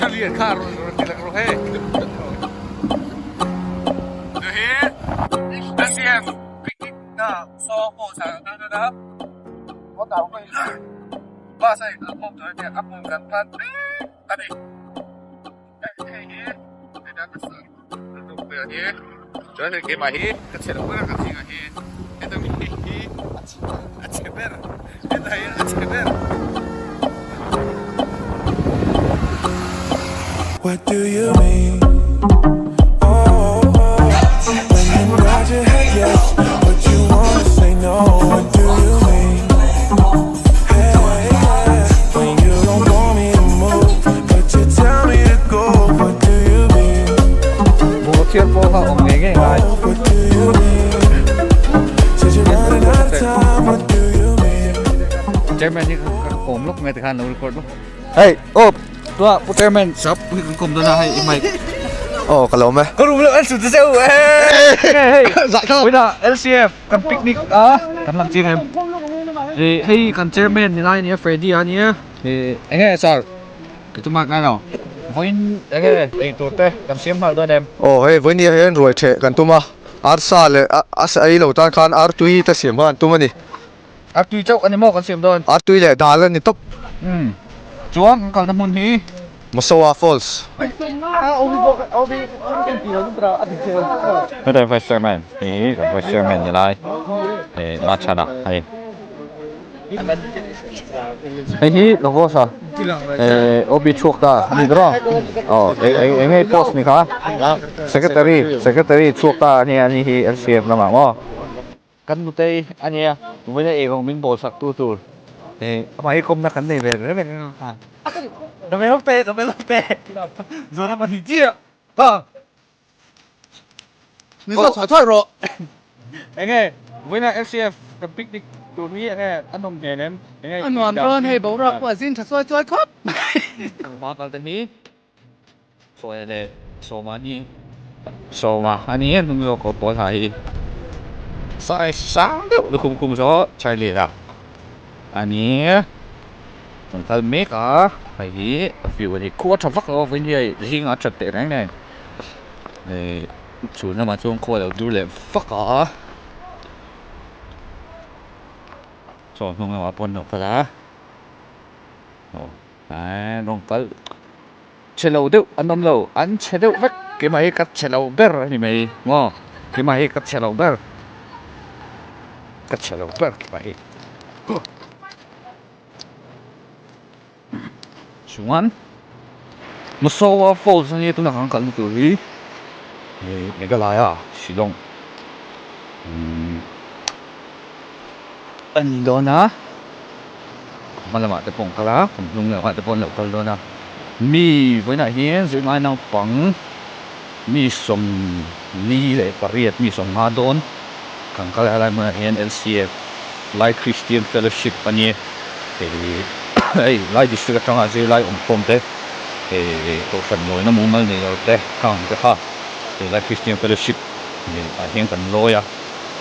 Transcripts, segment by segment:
Chalian kha rawn rawn ti lang rawh he. Tu hi SCF picnic na saw pawh chah kan kal a. Bus a in khawm tur ania a hmun kan pan mek a ni. Hei hi chuan hei keimah hi ka chhe lo ber a ka zingah hi heta mi hi a chhe ber hetah hian a chhe ber. What do you mean? Oh, oh, when you nod your head yes, but you wanna say no. What do you mean? Hey, yeah. When you don't want me to move, but you tell me to go. What do you mean? Bungraw thiar pawh kha awm ngei ngei ngai. Oh, what do you mean? Said you're running out of time. What do you mean? Chairman hi ka kawm lawk nge tikhan lo record lawk. Hei, aw, tua pu chairman sap hi kan kawm dawn a hei i mic. Aw, ka lawm e. Ka room leh an su ta cheu e. Hei, vawiinah LCF kan picnic a, kan lang chiang em. Hei kan chairman ni lai a nia Freddy a nia. Enge sir, i tum a ngai lo. Vawiin enge ei tur te kan siam nghal dawn em. Aw, hei vawiin hian ruai theh kan tum a, arsa leh a sa ei lo tan khan artui te siam kha an tum a ni. Artui chauh a ni maw kan siam dawn? Artui leh dal a ni tawp. Umm. Chuan kan kalna hmun hi? Mosoa Falls. Hetlai Vice Chairman hi kan Vice Chairman ni lai eh Machhana hei. Hei hi Lovos a eh OB chhuak ta a ni ber a aw eng eng nge post ni kha Secretary Secretary chhuak ta a nia ani hi LCM lamah maw. Kan nutei a nia, vawiin a eirawng min bawl sak tu tur eh amah hi kawmna kan nei ve reng reng a. Ka hmel pe, ka hmel pe, Zoram a ni chiah ta. Ni zawt chhuai chhuai rawh. Enge vawiin a LCF kan picnic tur hi enge a nawm hmel em? Enge A nuam dawn hei boruak pawh a zin tha chuai chuai khawp mai. Hma kal te hi Sawi leh Sawma ni Sawma a ni a hnung zawk aw pawl ha hi size sang deuh lukhum khum zawh Charlie a a ni an kal mek a hei hi a view a ni khua tha vak lo a vawiin hi hei zingah a that teh reng nen ihh chhun lamah chuan khua a lo dur leh vak a chaw hnung lamah pawh an lo kal a aw. Eee rawng kal chhe lo deuh an awm lo an chhe deuh vek keimah hi ka chhe lo ber a ni mai maw keimah hi ka chhe lo ber ka chhe lo ber keimah hi chuan Mosoa falls a nia tunah kan kalna tur hi hei Meghalaya Shillong a ni dawn a. Hma lamah te pawh an kal a, kan hnung lamah te pawh an lo kal dawn a. Mi vawiinah hian zirlai naupang mi 48 mi 50 dawn kan kal a, helai hmunah hian LCF Lai Christian Fellowship a nia hei hei Lai District atanga zirlai awmkhawm te hei kohhran lawina mumal nei lo te khang te kha hei Lai Christian Fellowship ah hian kan lawi a.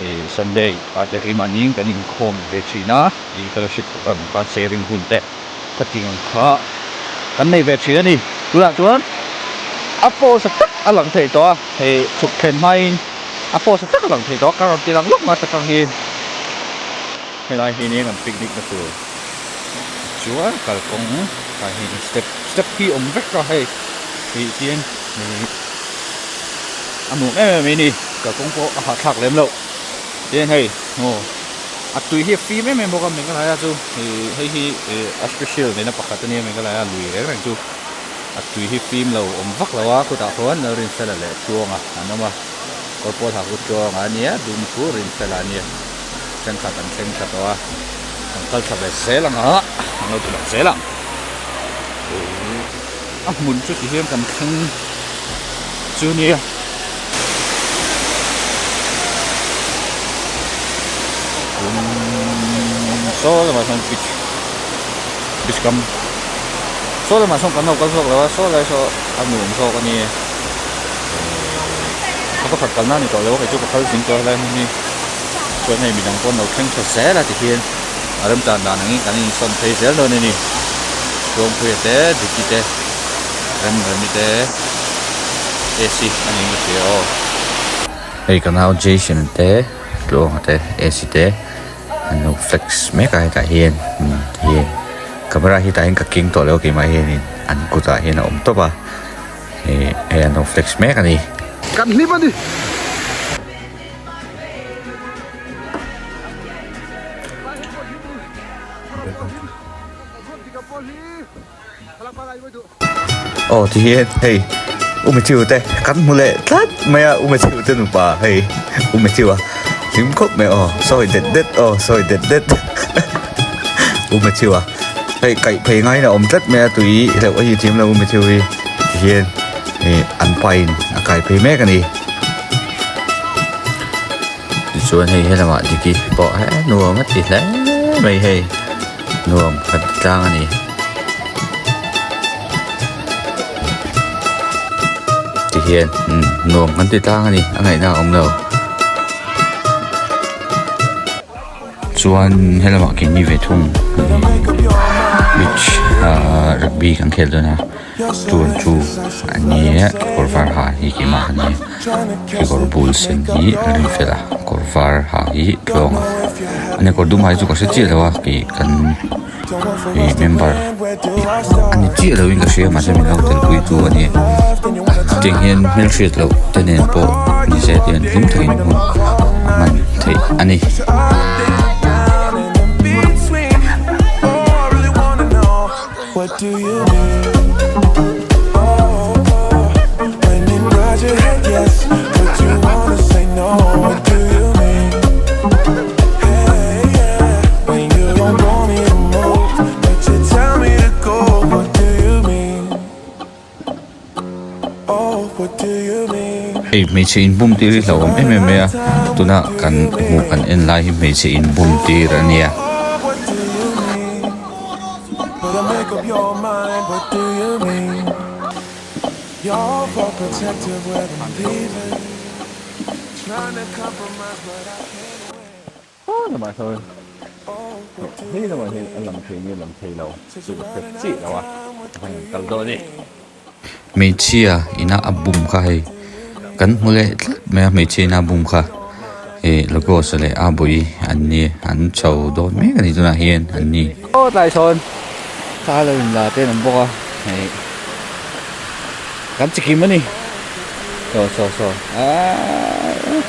Ih Sunday ah te hi mahni kan inkhawm ve thin a, ih fellowship ang khan sharing hun te ka tih ang kha kan nei ve thin a ni. Tunah chuan a force a tak a lang thei tawh a, hei chhuk thlen hmain a force a tak a lang thei tawh a, ka rawn ti lang lawk mai atang hi helai hi nia kan picnic na tur chuan kalkawng ah hian step step hi awm vek a hei ih tian ih a nuam em em mai a ni. Kalkawng pawh a hahthlak lem loh tin hei aw a tui hi a fim em em bawk a Meghalaya chu ih hei hi ih a special nena pakhat ania Meghalaya lui reng reng chu a tui hi fim lo awm vak lo a khutah khuan Lalrinfela leh Tluanga an awm a kawr pawl ha khu Tluanga ania dum khu Rinfela ania thenkhat an thleng tha tawh a an kal thla ve zel ang a an lo ti lang zel ang a hmun chu ti hian kan thleng chu nia. Saw lamah sawn beach beach kam saw lamah sawn kan lo kal zawk lo a saw lai saw a nuam zawk a ni ka pakhat kalna a ni tawh lo a kei chu ka kal zing tawh a helai hmun hi chuan hei midang pawh an lo thleng tha zel a tihian a remchan dan angin kan insawn phei zel dawn a ni Tluangpuia te Diki te. Remremi te AC a niin ka hria aw. Hei ka nau Jason te Tluanga te AC te an lo flex mek a hetah hian hian camera hi tah hian ka keng tawh lo a keimah hianin an kutah hian a awm tawp a hei hei an lo flex mek a ni. Kan hlim a ni. Aw ti hian hei u Matthew te kan hmu leh tlat mai a u Matthew te nupa hei u Matthew a hlim khawp mai aw sawi det det aw sawi det det u Matthew a hei kaih phei ngaiin a awm tlat mai a tui hleuh a hi thiam lo u Matthew hi ti hian ih an pa in a kai phei mek a ni tichuan hei helamah Diki pawh he nuam a ti hle mai hei. Nuam khat tlang a ni. Tihian umm nuam kan ti tlang a ni a ngaihna a awm lo. Chuan helamah keini ve thung beach ahh rugby kan khel dawn a tun chu a nia kawr var ha hi keimah a ni kekawr bul sen hi a rin fel a kawr var ha hi tlawng a ani kawr dum ha hi chu ka hre chiah lo a kei kan ih member a ni chiah lo in ka hria mahse min lo telpui tu a ni tiang hian hmelhriat loh te nen pawh ni se tiang hlim takin hmun a hman theih a ni. What do you mean? Oh, when you nod your head yes, but you wanna say no. What do you mean? Hey, yeah. When you don't want me to move, but you tell me to go. What do you mean? Oh, what do you mean? Hei hmeichhe inbum tir hi hlauhawm em em mai a tuna kan hmuh kan en lai hi hmeichhe inbum tir a nia. What do you mean? Better make up your mind. What do you mean? You're overprotective when I'm leaving. Trying to compromise, but I can't win. Hei lamah hian a lang thei nge lang thei lo chu ka hre chiah lo a hei an kal dawn a ni. Hmeichhia ina a bum kha hei kan hmu leh tlat mai a hmeichhia ina a bum kha ih Lagos leh a bawih an ni an chho dawn mek a ni tunah hian an ni. Aw tlai sawn thla lo in la te an awm bawk a hei kan chikim a ni saw saw saw aaa.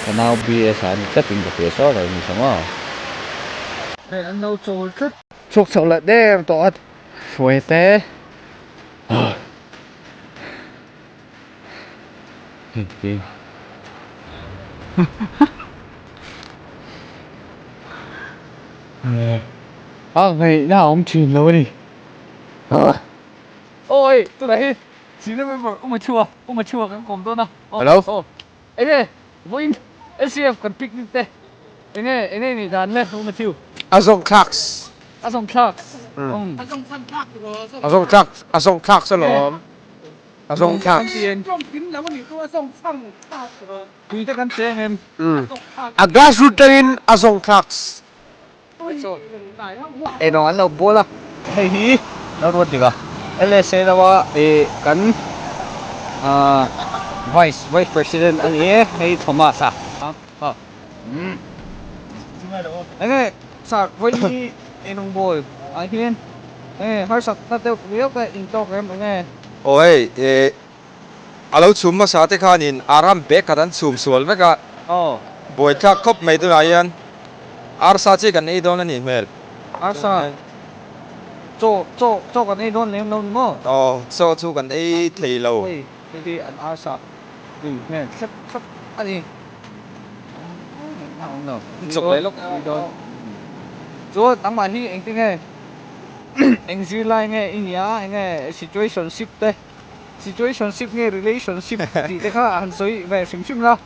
Ka nau BS a ni tlat in ka hria saw lo ni sa maw. Hei an lo chawl tlat. Chhuak chho leh der tawh a hruai te. A ngaihna a awm thin lo a ni. Awi tunah hi Senior member Uma Chhua Uma Chhua kan kawm dawn a. Hello. Enge vawiin SCF kan picnic te enge enge nih dan le U Matthew? A zawng thlaks. A zawng thlaks. Um. A zawng thlak a zawng thlaks alawm. A zawng thlaks. Tui te kan cheng em? Um. A grassroot tangin a zawng thlaks. Engawng an lo bawl a. Hei hi lo ruat dik a. LSA lama ih kan ah vice vice president a ni e hei Thomas a. Enge sir vawi engawng bawl ah hian enge harsatna deuh riau te in tawk em enge. Aw hei ih a lo chhum hmasa te khanin a ram bag khat an chhum sual vek a, buaithlak khawp mai tunah hian arsa chi kan ei dawn a nih hmel. Arsa chaw chaw chaw kan ei dawn lem lo ni maw? Aw chaw chu kan ei thei lo. Hei hei hi an arsa tui hmel thlep thlep a ni. Chawk leh lawk ei dawn. Chuan nangmah hi engtinge eng zirlai nge i nia enge situationship te. Situationship nge relationship tih te kha han sawi ve hrim hrim la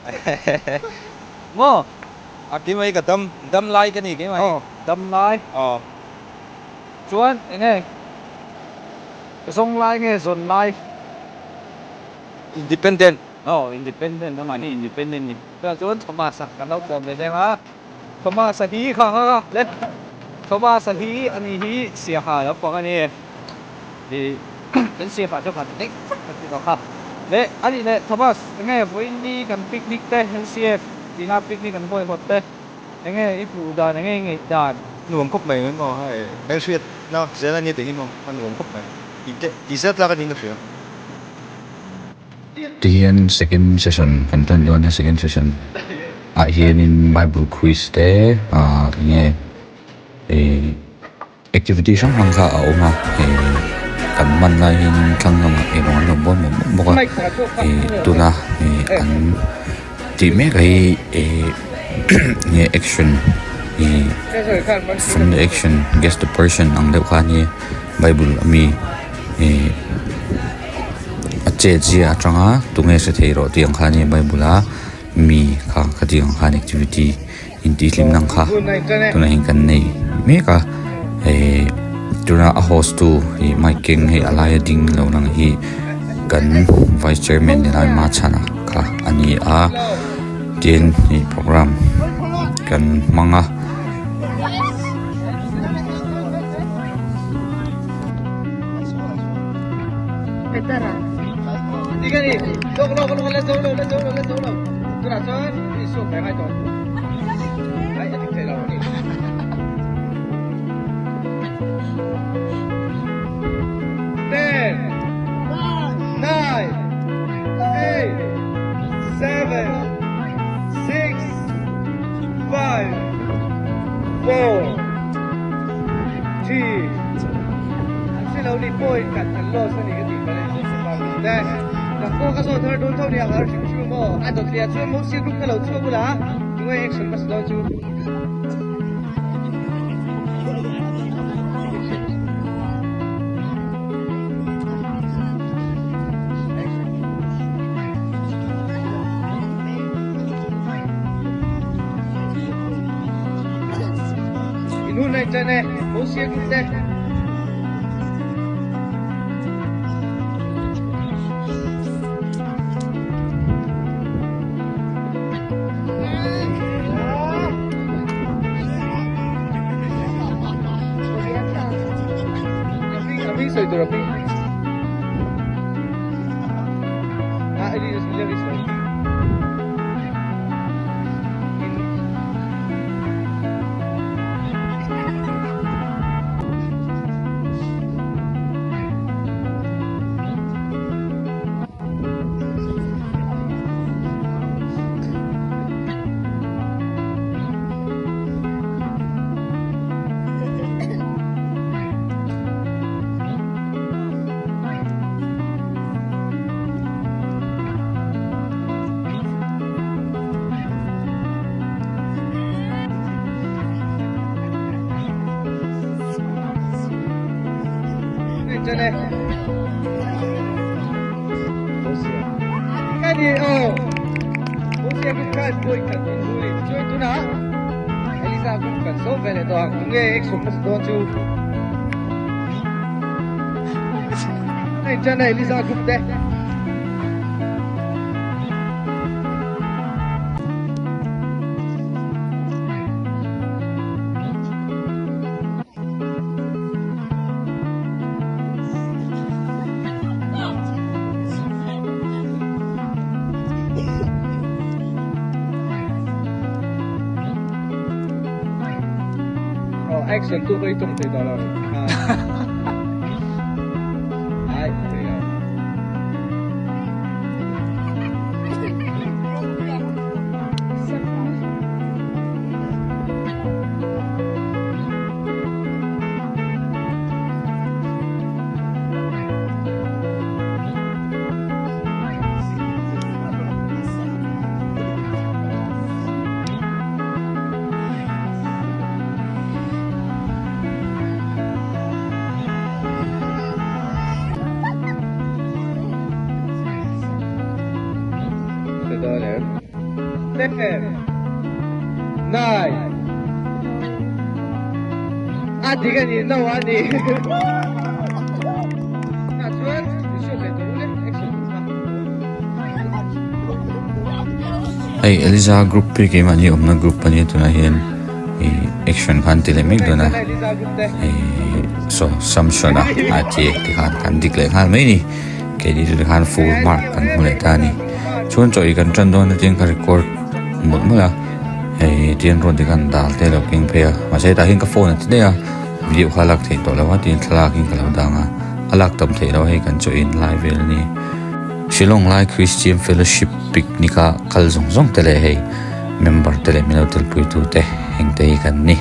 maw? A ki mai ka dam dam lai ka ni kei mai. Aw dam lai. Aw. Chuan eng nge zawng lai nge zawn lai? Independent. Aw independent a mahni independent ni. Chuan Thomas a kan lo kawm ve deuh a, Thomas a hi kha kha le Thomas a hi a ni hi Siaha lo pang a ni. Kan CF ah chuan kan daih vek kan ti tawh kha. Leh a nih leh Thomas enge vawiin ni kan picnic te LCF tina picnic an huaihawt te enge i hmuh dan enge i ngaih dan? Nuam khawp mai maw hei hmelhriatna zel a nia tih hi maw a nuam khawp mai tih zel tlak a niin ka hria. Tihian second session kan tan dawn a second session ah hianin bible quiz te ah enge ih Activity hrang hrang kha a awm a eh kan hman lai hian thlang lamah eirawng an lo bawl mawp mawp bawk a eh tuna eh an tih mek ah hi eh nge action ih from the action guess the person ang deuh kha ania bible ami eh a chet zia atanga tunge hre thei rawh tih ang kha ania bible a mi kha khati ang khan activity. Intihhlim nang kha tunah hian kan nei mek a eh tuna a host tu ih mic keng hei a laia ding lo lang hi kan vice chairman ni lai Machhana kha a ni a tin ih program kan hmang a. Hei Eliza group hi keimahni awmna group a nia tunah hian ih action kha an ti leh mek dawn a ih. Saw Samsona a ti tikhan kan dik leh nghal mai ni. Keini chu tikhan full mark kan hmu leh ta a ni. Chuan chaw ei kan tan dawn atiin ka record mawlh mawlh a, hei tian rawn tikhan dal te a lo keng phei a, mahse hetah hian ka phone a ti daih a, video kha a lak theih tawh lo a tiin thlalak in ka lo dang a, a lak tam theih loh a hei kan chaw in lai vel a ni. Shillong lai Christian Fellowship picnic a kal zawng zawng te leh hei member te leh min lo telpui tu te heng te hi kan ni.